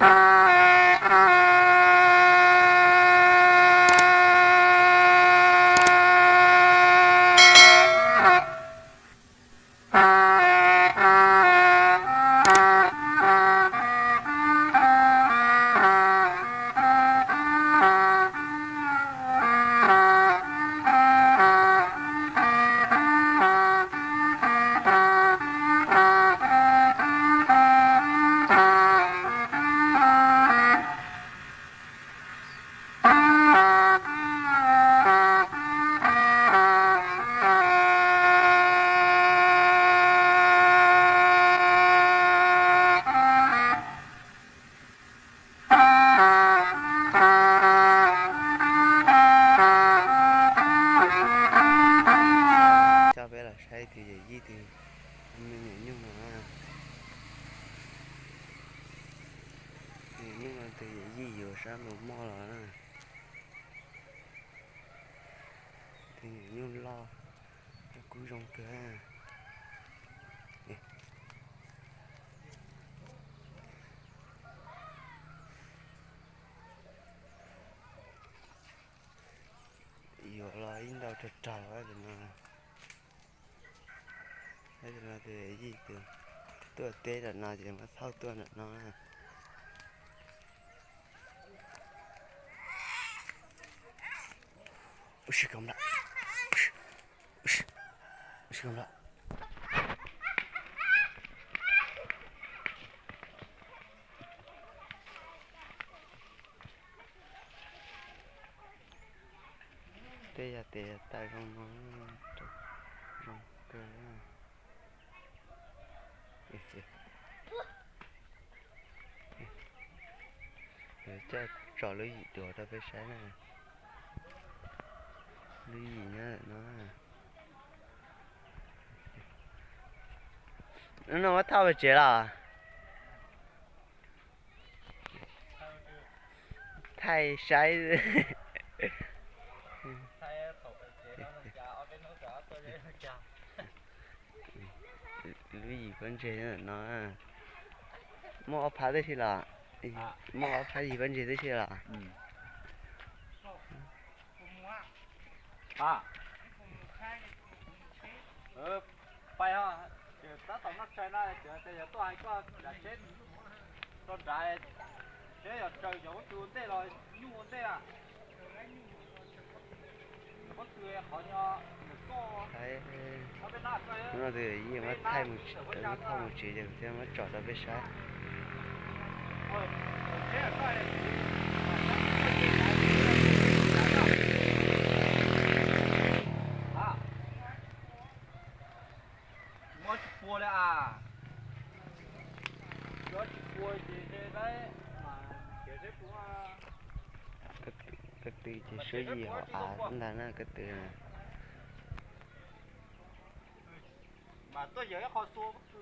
Coj peb los saib tus yawm yij tus me nyuam nyuj no na. Tus nyuam nyuj no tus yawm yij yuav sab nplaum moj los na. Tus nyuam nyuj loj, kub zoo kawg. Yuav los ib ntaus rog rog no. Tus no tus yij tus tuaj teb nram no ces muab thauj tuaj nram no. Ua si kom lawm. Ua si kom lawm. Tej yog tes yog taw zoo no, zoo kawg. Yuav coj tso lub yim duav rau peb saib na. Lub yim nyob no. No muab thauj pem tsev los? Thaij saib. Lub yim pob ntseg no. Muaj ob phab tib si los? Muaj ob phab yim pob ntseg tib si los? Pais os, ces tab tom noj tshais na, ces yog tuaj hais koj nram tsheb, rau nrad, tsheb yog tsaws cov huab cua ntej los nyuj ua ntej a. Pob tw qhov nyo, koj, no tus yij muab thaij mus, muab thauj mus tsev ces kuv thiaj muab tso rau peb saib. Muab tsis pua li a. Muab tsis pua ces mas, koj tw ces suab yim hauv av ntag na koj tw. Mas tuaj yawg ib qho xua pob tw.